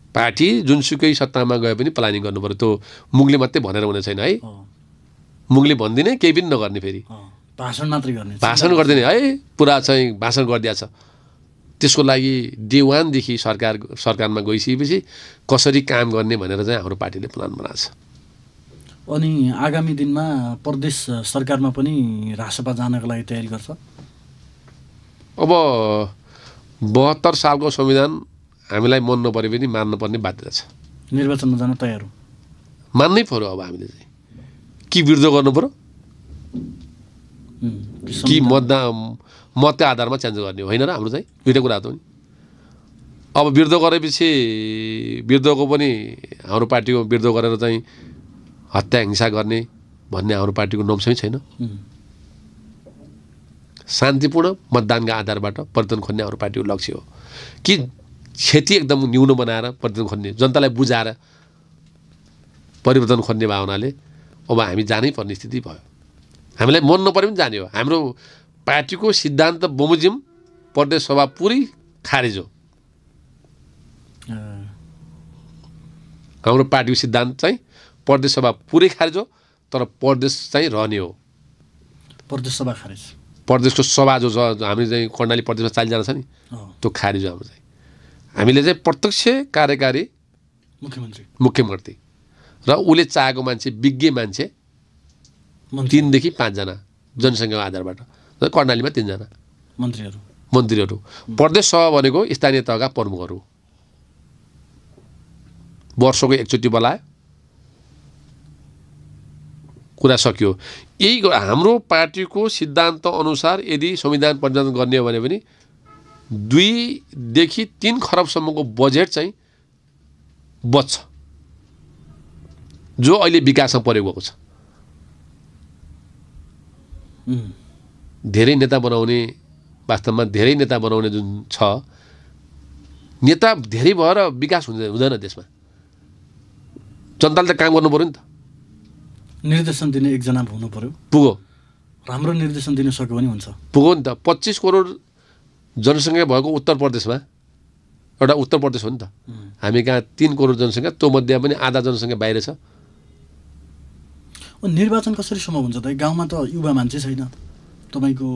पार्टी जुनसुकै सत्तामा गए पनि प्लानिङ गर्नु पऱ्यो, त्यो मुगले मात्रै भनेर हुने छैन है। मुगले भन्दिने केही पनि नगर्ने, फेरि भाषण मात्रै गर्ने, भाषण गर्दैन है, पुरा चाहिँ भाषण गरिदिएको छ। त्यसको लागि डे 1 देखि सरकारमा गइसकेपछि कसरी काम गर्ने भनेर चाहिँ हाम्रो पार्टीले प्लान बनाएको छ। अनि आगामी दिनमा प्रदेश सरकारमा पनि रासपा जानको लागि तयारी गर्छ। अब 72 सालको संविधान हामीलाई मन नपरे पनि मान्नुपर्ने बाध्यता छ। निर्वाचनमा जान तयार हो, मान्नै पर्यो। अब हामीले चाहिँ कि विरोध गर्नु पर्यो कि मतका आधारमा चेन्ज गर्ने हो, होइन र? हाम्रो चाहिँ दुईवटा कुरा हो नि। अब विरोध गरेपछि विरोधको पनि हाम्रो पार्टीको विरोध गरेर चाहिँ हत्या हिंसा गर्ने भन्ने हाम्रो पार्टीको नोम्समै छैन। शान्तिपूर्ण मतदानका आधारबाट परिवर्तन खोज्ने हाम्रो पार्टीको लक्ष्य हो। कि क्षति एकदम न्यून बनाएर परिवर्तन खोज्ने, जनतालाई बुझाएर परिवर्तन खोज्ने भावनाले अब हामी जानै पर्ने स्थिति भयो। हामीलाई मन नपरे पनि जाने हो। हाम्रो पार्टीको सिद्धान्त बमोजिम प्रदेश सभा पुरै खारेज हो। हाम्रो पार्टीको सिद्धान्त चाहिँ प्रदेश सभा पुरै खारेज हो, तर प्रदेश चाहिँ रहने हो। प्रदेश सभा खारेज, प्रदेशको सभा जो छ, हामी चाहिँ कर्णाली प्रदेशमा 40 जना छ नि, त्यो खारेज हो। हाम्रो चाहिँ हामीले चाहिँ प्रत्यक्ष कार्यकारी मुख्यमन्त्री र उसले चाहेको मान्छे विज्ञ मान्छे 3 देखि 5 जना जनसङ्ख्याको आधारबाट, र कर्णालीमा 3 जना मन्त्रीहरू। प्रदेश सभा भनेको स्थानीय तहका प्रमुखहरू, वर्षको एकचोटि बोलायो, कुरा सकियो। यही हाम्रो पार्टीको सिद्धान्त अनुसार यदि संविधान परिवर्तन गर्ने हो भने पनि 2 देखि 3 खरबसम्मको बजेट चाहिँ बच्छ, जो अहिले विकासमा प्रयोग भएको छ। धेरै नेता बनाउने, वास्तवमा धेरै नेता बनाउने जुन छ, नेता धेरै भएर विकास हुँदैन देशमा। जनताले त काम गर्नु पऱ्यो नि त। निर्देशन दिने एकजना हुनु पर्यो, पुगो राम्रो निर्देशन दिन सक्यो भने हुन्छ। पुगो नि त। 25 करोड जनसङ्ख्या भएको उत्तर प्रदेशमा, एउटा उत्तर प्रदेश हो नि त, हामी कहाँ 3 करोड जनसङ्ख्या, त्यो मध्ये पनि आधा जनसङ्ख्या बाहिर छ। निर्वाचन कसरी सम्भव हुन्छ त? गाउँमा त युवा मान्छे छैन तपाईँको।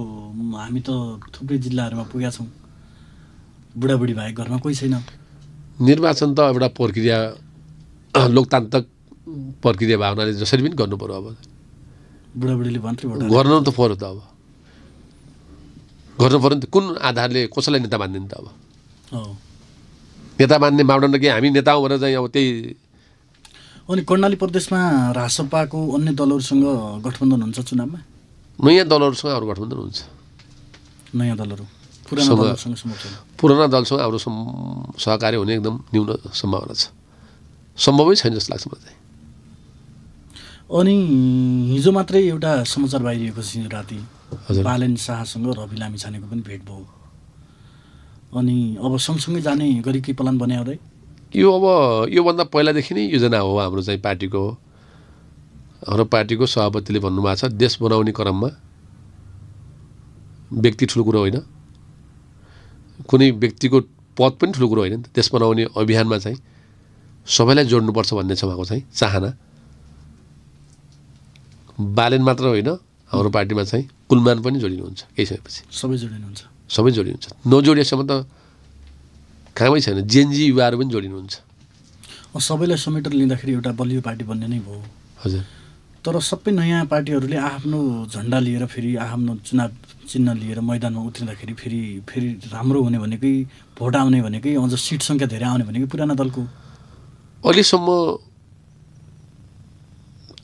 हामी त थुप्रै जिल्लाहरूमा पुगेका छौँ, बुढाबुढी बाहेक घरमा कोही छैन। निर्वाचन त एउटा प्रक्रिया, लोकतान्त्रिक प्रक्रिया भावनाले जसरी पनि गर्नु पर्यो। अब बुढाबुढीले गर्नु त पर्यो त, अब गर्नु पर्यो नि त। कुन आधारले कसैलाई नेता मान्दिने त? अब नेता मान्ने मापदण्ड के हामी नेता हौँ भनेर चाहिँ अब त्यही। अनि कर्णाली प्रदेशमा रासपाको अन्य दलहरूसँग गठबन्धन हुन्छ चुनावमा? नयाँ दलहरूसँग हाम्रो गठबन्धन हुन्छ। नयाँ दलहरू पुराना दलसँग हाम्रो सहकार्य हुने एकदम न्यून सम्भावना छ, सम्भवै छैन जस्तो लाग्छ मलाई चाहिँ। अनि हिजो मात्रै एउटा समाचार बाहिरिएको छ, राति बालेन शाहसँग रवि लामिछानेको पनि भेट भयो। अनि अब सँगसँगै जाने गरी के प्लान बनाउँदै? यो अब योभन्दा पहिलादेखि नै योजना हो हाम्रो चाहिँ पार्टीको। हाम्रो पार्टीको सभापतिले भन्नुभएको छ देश बनाउने क्रममा व्यक्ति ठुलो कुरो होइन, कुनै व्यक्तिको पद पनि ठुलो कुरो होइन नि त। देश बनाउने अभियानमा चाहिँ सबैलाई जोड्नुपर्छ भन्ने छ उहाँको चाहिँ चाहना। बालेन मात्र होइन, हाम्रो पार्टीमा चाहिँ कुलमान पनि जोडिनुहुन्छ केही समयपछि। सबै जोडिनुहुन्छ। नजोडिएसम्म त कामै छैन। जेनजी युवाहरू पनि जोडिनुहुन्छ। सबैलाई समेटेर लिँदाखेरि एउटा बलियो पार्टी बन्ने नै भयो। हजुर। तर सबै नयाँ पार्टीहरूले आफ्नो झन्डा लिएर फेरि आफ्नो चुनाव चिन्ह लिएर मैदानमा उत्रिँदाखेरि फेरि राम्रो हुने भनेकै भोट आउने भनेकै अझ सिट सङ्ख्या धेरै आउने भनेकै पुराना दलको अहिलेसम्म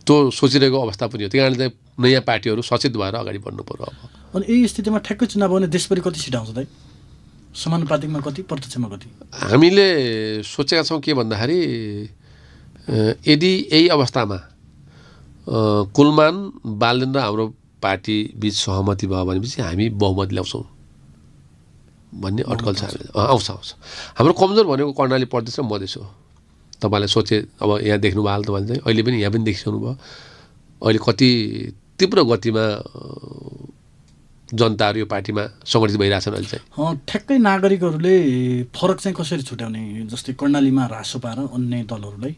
त्यो सोचिरहेको अवस्था पनि हो। त्यही कारणले चाहिँ नयाँ पार्टीहरू सचेत भएर अगाडि बढ्नु पर्यो। अब अनि यही स्थितिमा ठ्याक्कै चुनाव आउने देशभरि कति सिट आउँछ दाइ? समानुपातिकमा कति, प्रत्यक्षमा कति? हामीले सोचेका छौँ के भन्दाखेरि यदि यही अवस्थामा कुलमान, बालेन र हाम्रो पार्टी बिच सहमति भयो भनेपछि हामी बहुमत ल्याउँछौँ भन्ने अड्कल छ। आउँछ। हाम्रो कमजोर भनेको कर्णाली प्रदेश र मधेस हो। तपाईँले सोचे अब यहाँ देख्नुभयो हाल तपाईँले चाहिँ अहिले पनि यहाँ पनि देखिसक्नु भयो। अहिले कति तीव्र गतिमा जनताहरू यो पार्टीमा सङ्गठित भइरहेछन् अहिले चाहिँ। ठ्याक्कै नागरिकहरूले फरक चाहिँ कसरी छुट्याउने? जस्तै कर्णालीमा रासोपा र अन्य दलहरूलाई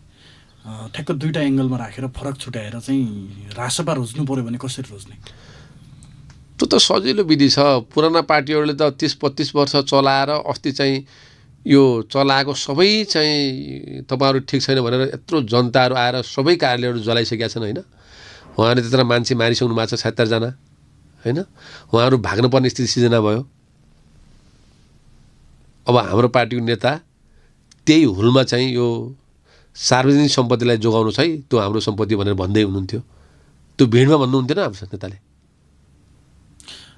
ठ्याक्क दुईवटा एङ्गलमा राखेर फरक छुट्याएर चाहिँ रासोपा रोज्नु पऱ्यो भने कसरी रोज्ने? त्यो त सजिलो विधि छ। पुराना पार्टीहरूले त 30-32 वर्ष चलाएर अस्ति चाहिँ यो चलाएको सबै चाहिँ तपाईँहरू ठिक छैन भनेर यत्रो जनताहरू आएर सबै कार्यालयहरू जलाइसकेका छन् होइन। उहाँहरूले त्यत्र मान्छे मारिसक्नु भएको छ 76 जना होइन। उहाँहरू भाग्नुपर्ने स्थिति सिर्जना भयो। अब हाम्रो पार्टीको नेता त्यही हुलमा चाहिँ यो सार्वजनिक सम्पत्तिलाई जोगाउनु छ है, त्यो हाम्रो सम्पत्ति भनेर भन्दै हुनुहुन्थ्यो। त्यो भिडमा भन्नुहुन्थेन हाम्रो नेताले।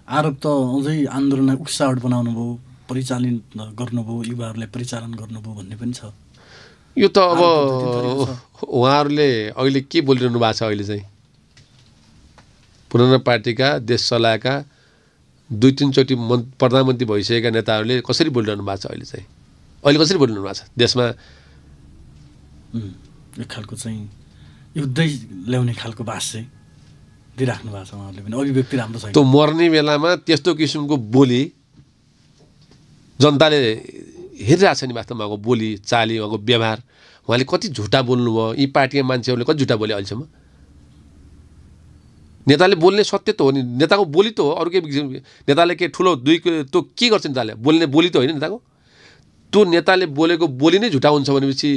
आरोप त अझै आन्दोलनलाई उक्साहट बनाउनु भयो, परिचालन गर्नुभयो, युवाहरूलाई परिचालन गर्नुभयो भन्ने पनि छ। यो त अब उहाँहरूले अहिले के बोलिरहनु भएको छ? अहिले चाहिँ पुरानो पार्टीका देश चलाएका 2-3 चोटि प्रधानमन्त्री भइसकेका नेताहरूले कसरी बोलिरहनु भएको छ? अहिले कसरी बोलिरहनु भएको छ? देशमा एक खालको चाहिँ युद्धै ल्याउने खालको भाष्य दिइराख्नु भएको छ उहाँहरूले पनि। अभिव्यक्ति राम्रो छ। त्यो मर्ने बेलामा त्यस्तो किसिमको बोली जनताले हेरिरहेको छ नि। वास्तवमा उहाँको बोली चाली, उहाँको व्यवहार, उहाँले कति झुटा बोल्नुभयो। यी पार्टीका मान्छेहरूले कति झुटा बोले अहिलेसम्म? नेताले बोल्ने सत्य त हो नि, नेताको बोली त हो। अरू के नेताले के ठुलो त्यो के गर्छ नेताले? बोल्ने बोली त होइन नेताको। त्यो नेताले बोलेको बोली नै झुटा हुन्छ भनेपछि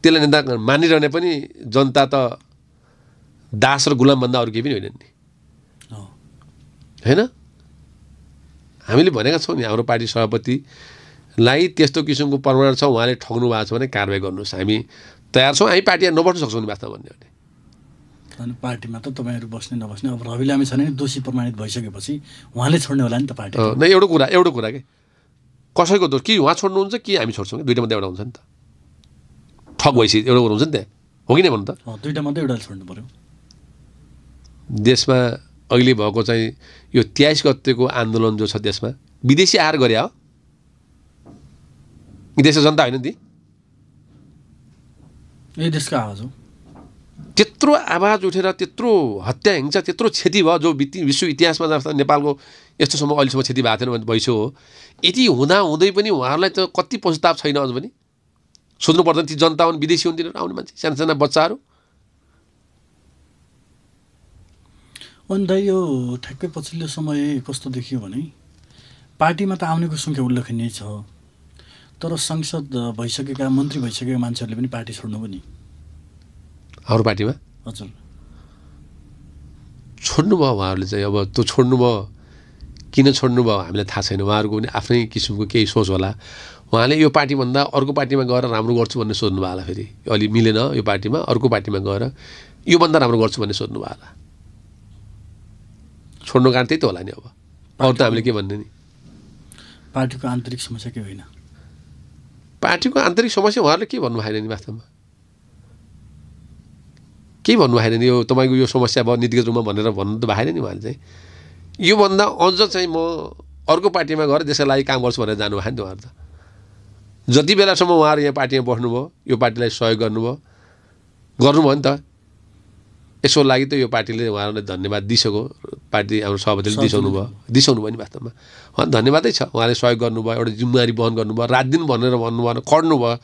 त्यसलाई नेता मानिरहने पनि जनता त दास र गुलामभन्दा अरू केही पनि होइन नि होइन। हामीले भनेका छौँ नि हाम्रो पार्टी सभापतिलाई त्यस्तो किसिमको प्रमाण छ उहाँले ठग्नु भएको छ भने कारबाही गर्नुहोस्। हामी तयार छौँ। हामी पार्टीमा नबस्न सक्छौँ नि वास्तवमा भन्ने भने। अनि पार्टीमा त तपाईँहरू बस्ने नबस्ने अब रवि लामी छैन नि, दोषी प्रमाणित भइसकेपछि उहाँले छोड्ने होला नि त पार्टी। न एउटा कुरा के कसैको दोष कि उहाँ छोड्नुहुन्छ कि हामी छोड्छौँ कि दुईटा मात्रै एउटा हुन्छ नि त। ठग भइसक्यो एउटा कुरा हुन्छ नि त, हो कि नै भन्नु त? दुईटा मात्रै एउटा छोड्नु पऱ्यो। देशमा अहिले भएको चाहिँ यो 23 गतेको आन्दोलन जो छ देशमा विदेशी आएर गरे हो। देशको जनता होइन नि, यही देशको आवाज हो। त्यत्रो आवाज उठेर त्यत्रो हत्या हिंसा त्यत्रो क्षति भयो जो विश्व इतिहासमा जस्तो नेपालको यस्तोसम्म अहिलेसम्म क्षति भएको थिएन भने भइसक्यो हो। यति हुँदै पनि उहाँहरूलाई त कति पश्चाताप छैन अझ पनि? सोध्नु पर्दैन ती जनता हुन्, विदेशी हुन्, तिनीहरू आउने मान्छे, साना बच्चाहरू। अन्त यो ठ्याक्कै पछिल्लो समय कस्तो देखियो भने पार्टीमा त आउनेको सङ्ख्या उल्लेखनीय छ, तर संसद भइसकेका मन्त्री भइसकेका मान्छेहरूले पनि पार्टी छोड्नु पनि हाम्रो पार्टीमा हजुर छोड्नुभयो उहाँहरूले चाहिँ। अब त्यो छोड्नुभयो किन छोड्नुभयो हामीलाई थाहा छैन। उहाँहरूको पनि आफ्नै किसिमको केही सोच होला। उहाँले यो पार्टीभन्दा अर्को पार्टीमा गएर राम्रो गर्छु भन्ने सोध्नुभयो होला। फेरि अलि मिलेन यो पार्टीमा, अर्को पार्टीमा गएर योभन्दा राम्रो गर्छु भन्ने सोध्नुभयो होला। छोड्नु कारण त्यही त होला नि। अब अरू त हामीले के भन्ने नि। पार्टीको आन्तरिक समस्या के होइन? पार्टीको आन्तरिक समस्या उहाँहरूले के भन्नु भएन नि वास्तवमा, केही भन्नु भएन नि। यो तपाईँको यो समस्या भयो नीतिगत रूपमा भनेर भन्नु त भएन नि। उहाँले चाहिँ योभन्दा अझ चाहिँ म अर्को पार्टीमा गएर देशको लागि काम गर्छु भनेर जानु भएन नि उहाँहरू त। जति बेलासम्म उहाँहरू यहाँ पार्टीमा बस्नुभयो यो पार्टीलाई सहयोग गर्नुभयो नि त। यसको लागि त यो पार्टीले उहाँहरूलाई धन्यवाद दिइसक्यो। पार्टी हाम्रो सभापतिले दिइसक्नु भयो नि वास्तवमा। उहाँ धन्यवादै छ, उहाँले सहयोग गर्नुभयो, एउटा जिम्मेवारी वहन गर्नुभयो, रात दिन भनेर भन्नुभयो, खड्नुभयो,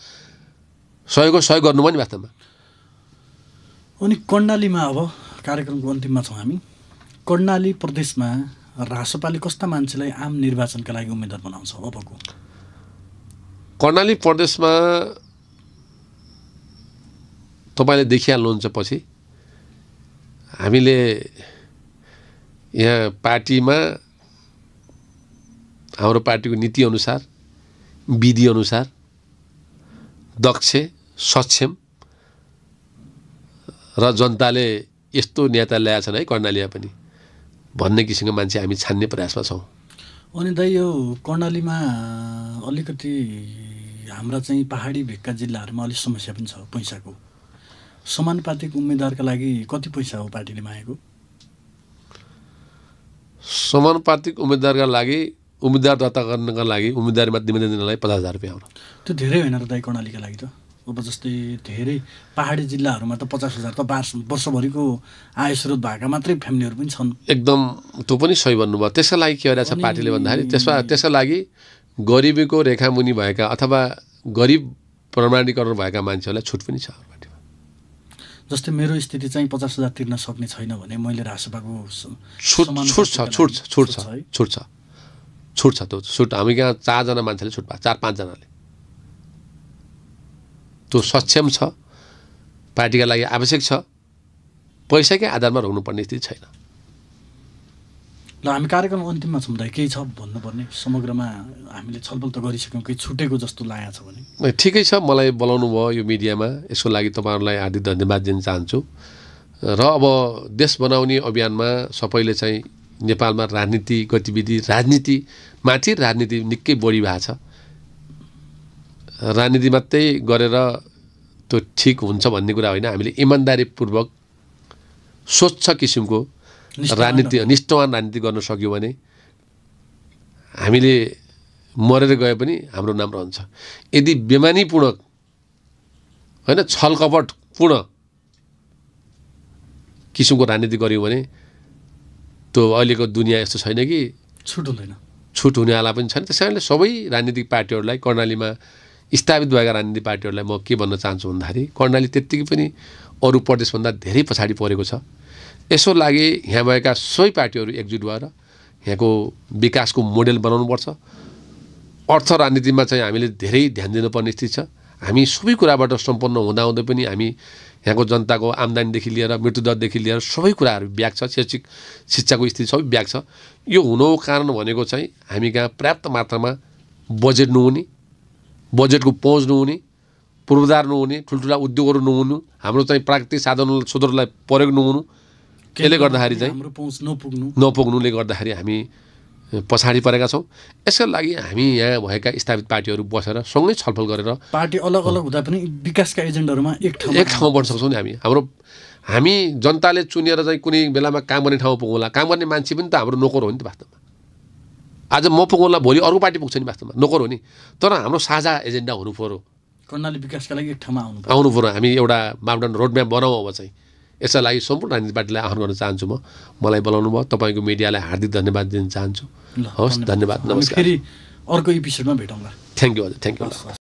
सहयोग गर्नुभयो नि वास्तवमा। अनि कर्णालीमा अब कार्यक्रमको अन्तिममा छौँ हामी। कर्णाली प्रदेशमा रासपाले कस्ता मान्छेलाई आम निर्वाचनका लागि उम्मेदवार बनाउँछ अबको? कर्णाली प्रदेशमा तपाईँले देखिहाल्नुहुन्छ पछि हामीले यहाँ पार्टीमा हाम्रो पार्टीको नीतिअनुसार विधिअनुसार दक्ष सक्षम र जनताले यस्तो नेता ल्याएका छन् है कर्णालीमा पनि भन्ने किसिमको मान्छे हामी छान्ने प्रयासमा छौँ। अनि दाइ यो कर्णालीमा अलिकति हाम्रा चाहिँ पहाडी भेगका जिल्लाहरूमा अलिक समस्या पनि छ पैसाको। समानुपातिक उम्मेदवारका लागि कति पैसा हो पार्टीले मागेको? समानुपातिक उम्मेदवारका लागि उम्मेदवार दर्ता गर्नका लागि उम्मेदवारीमा निवेदन दिनलाई 50,000 रुपियाँ हो। त्यो धेरै होइन र दाइ कर्णालीका लागि त? अब जस्तै धेरै पहाडी जिल्लाहरूमा त 50,000 त वर्षभरिको आय स्रोत भएका मात्रै फ्यामिलीहरू पनि छन्। एकदम त्यो पनि सही भन्नुभयो। त्यसका लागि के भइरहेछ पार्टीले भन्दाखेरि त्यसका लागि गरिबीको रेखामुनि भएका अथवा गरिब प्रमाणीकरण भएका मान्छेहरूलाई छुट पनि छ पार्टीमा। जस्तै मेरो स्थिति चाहिँ 50,000 तिर्न सक्ने छैन भने मैले रासपाको छुट छ। त्यो छुट हामी कहाँ 4 जना मान्छेले छुट पाएको, 4-5 जनाले। त्यो सक्षम छ, पार्टीका लागि आवश्यक छ, पैसाकै आधारमा रोक्नुपर्ने स्थिति छैन। ल हामी कार्यक्रम अन्तिममा छौँ दाइ, केही छ भन्नुपर्ने? समग्रमा हामीले छलफल त गरिसक्यौँ, केही छुटेको जस्तो लागेको छ भने? ठिकै छ, मलाई बोलाउनु भयो यो मिडियामा, यसको लागि तपाईँहरूलाई हार्दिक धन्यवाद दिन चाहन्छु। र अब देश बनाउने अभियानमा सबैले चाहिँ नेपालमा राजनीति गतिविधि राजनीतिमाथि राजनीति निकै बढी भएको छ। राजनीति मात्रै गरेर त्यो ठिक हुन्छ भन्ने कुरा होइन। हामीले इमान्दारीपूर्वक स्वच्छ किसिमको राजनीति निष्ठावान राजनीति गर्न सक्यो भने हामीले मरेर गए पनि हाम्रो नाम रहन्छ। यदि बेमानीपूर्ण होइन छलकपटपूर्ण किसिमको राजनीति गऱ्यौँ भने त्यो अहिलेको दुनियाँ यस्तो छैन कि छुट हुँदैन, छुट हुनेवाला पनि छैन। त्यस कारणले सबै राजनीतिक पार्टीहरूलाई कर्णालीमा स्थापित भएका राजनीतिक पार्टीहरूलाई म के भन्न चाहन्छु भन्दाखेरि कर्णाली त्यत्तिकै पनि अरू प्रदेशभन्दा धेरै पछाडि परेको छ। यसो लागि यहाँ भएका सबै पार्टीहरू एकजुट भएर यहाँको विकासको मोडेल बनाउनुपर्छ। अर्थ राजनीतिमा चाहिँ हामीले धेरै ध्यान दिनुपर्ने स्थिति छ। हामी सबै कुराबाट सम्पन्न हुँदाहुँदै पनि हामी यहाँको जनताको आम्दानीदेखि लिएर मृत्युदरदेखि लिएर सबै कुराहरू ब्याक छ। शैक्षिक शिक्षाको स्थिति सबै ब्याक छ। यो हुनुको कारण भनेको चाहिँ हामी कहाँ पर्याप्त मात्रामा बजेट नहुने, बजेटको पहुँच नहुने, पूर्वाधार नहुने, ठुल्ठुला उद्योगहरू नहुनु, हाम्रो चाहिँ प्राकृतिक साधन स्रोतहरूलाई प्रयोग नहुनु, यसले गर्दाखेरि चाहिँ हाम्रो पहुँच नपुग्नुले गर्दाखेरि हामी पछाडि परेका छौँ। यसका लागि हामी यहाँ भएका स्थापित पार्टीहरू बसेर सँगै छलफल गरेर पार्टी अलग अलग हुँदा पनि विकासका एजेन्डाहरूमा एक ठाउँमा बन्न सक्छौँ नि। हामी जनताले चुनेर चाहिँ कुनै बेलामा काम गर्ने ठाउँमा पुगौँला। काम गर्ने मान्छे पनि त हाम्रो नोकर हो नि त वास्तवमा। आज म पुगौँला, भोलि अर्को पार्टी पुग्छ नि वास्तवमा, नोकर हो नि। तर हाम्रो साझा एजेन्डा हुनु पऱ्यो। कर्णाली विकासका लागि एक ठाउँमा आउनु पऱ्यो। हामी एउटा मापदण्ड रोडम्याप बनाउँ। अब चाहिँ यसका लागि सम्पूर्ण राजनीतिक पार्टीलाई आह्वान गर्न चाहन्छु। मलाई बोलाउनु भयो, तपाईँको मिडियालाई हार्दिक धन्यवाद दिन चाहन्छु। हवस्, धन्यवाद, नमस्कार। फेरि अर्को एपिसोडमा भेटौँला। थ्याङ्क यू हजुर, थ्याङ्क यू।